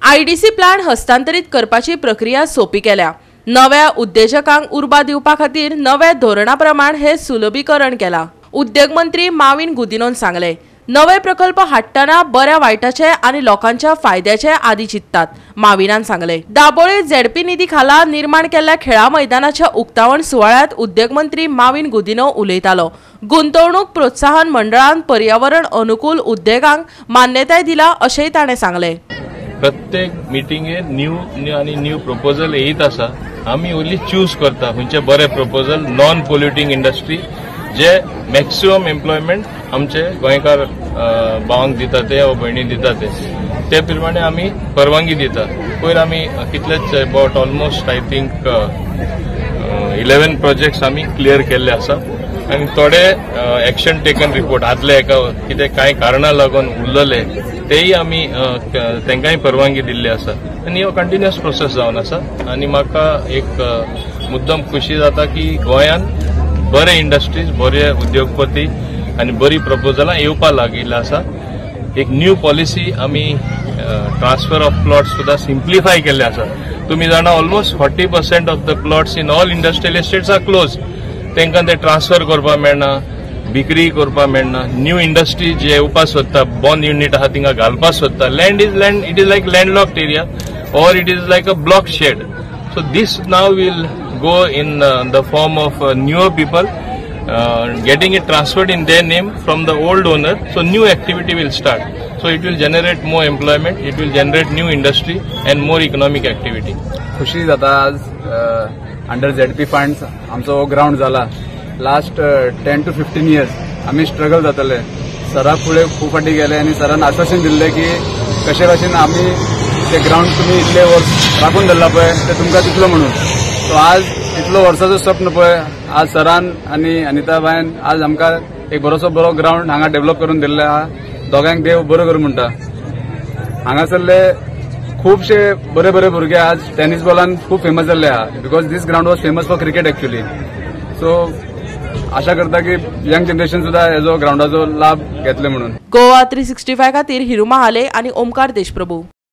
IDC plant हस्तांतरीत करपाची प्रक्रिया सोपी केल्या. नव्या उद्देजकांक उर्बा दिवपा खातीर नव्या धोरणा प्रमाण हे सुलभीकरण केला. उद्देग मंत्री माविन गुदिनोन सांगले, नवे प्रकल्प हाडटना बऱ्या वायटाचे आनी लोकांच्या फायद्याचे आदी चिंततात. माविनान सांगले, दाबोळी झेडपी निधी खाला निर्माण केल्ल्या खेळा मैदानाच्या उक्तावण सुवाळ्यात उद्देग मंत्री माविन गुदिनो उलयतालो. गुंतवणूक प्रोत्साहन मंडळान पर्यावरण अनुकूल उद्देगांक मान्यताय दिला अशेंय ताणें सांगले. प्रत्येक मिटिंगे न्यू आनी न्यू प्रपोजल येयत आसा. आमी ओनली चूज करता खंयचे बरे प्रपोजल नॉन पोल्युटींग इंडस्ट्री जे मॅक्सिमम एम्प्लॉयमेंट आमचे गोंयकार भावांक दिता ते वा भयणी दिता ते प्रमाणे आमी परवानगी दिता. पयर आमी कितलेच about almost I think 11 projects आमी क्लियर केल्ले आसा आनी थोडे एक्शन टेकन रिपोर्ट आदले एका कितें कांय कारणां लागून उरलेले तेय आमी तांकांय परवानगी दिल्ली आसा आनी हो कंटिन्युअस प्रोसेस जावन आसा. आनी म्हाका एक मुद्दम खुशी जाता की गोंयान बरे इंडस्ट्रीज, बरे उद्योगपती आनी बरी प्रपोजलां येवपाक लागिल्ली आसा. एक न्यू पॉलिसी आमी ट्रान्सफर ऑफ प्लॉट्स सुद्दां सिम्प्लिफाय केल्ले आसा. तुमी जाणा almost 40% of the plots in all industrial estates are close. तांकां ते ट्रान्सफर करपाक मेळना, विक्री करपाक मेळना. न्यू इंडस्ट्री जे येवपाक सोदता, बॉन्ड युनीट आहा तिंगा घालपाक सोदता, land is land, it is like landlocked area or it is like a block shed. So this now will go in the form of newer people getting it transferred in their name from the old owner. So new activity will start. So it will generate more employment, it will generate new industry and more economic activity. खुशी जाता आज under ZP funds आमचो ground जाला. Last 10 to 15 years आमी struggle जाताले. सरा फुडें खूब फाटी गेले आनी सरान आश्वासन दिल्लें की कशे भाशेन आमी ते ग्राउंड तुमी इतले वर्स राखून धरला पळय ते तुमकां दितलो म्हणून. सो आज इतलो वर्साचो स्वप्न पळय आज सरान आनी अनिताबायन आज आमकां एक बरोसो बरो ग्राउंड हांगा डेव्हलप करून दिल्ले आहा. दोगांक देव बरो करूं म्हणटा. हांगासरले खुबशे बरे बरे भुरगे आज टेनिस बॉलान खूब फेमस जाल्ले आहा because this ground was famous for cricket actually. So आशा करता की यंग जनरेशन सुद्धा हेजो ग्राउंडाचो लाभ घेतले म्हणून. गोवा 365 खातीर हिरू महाले आनी ओमकार देशप्रभू.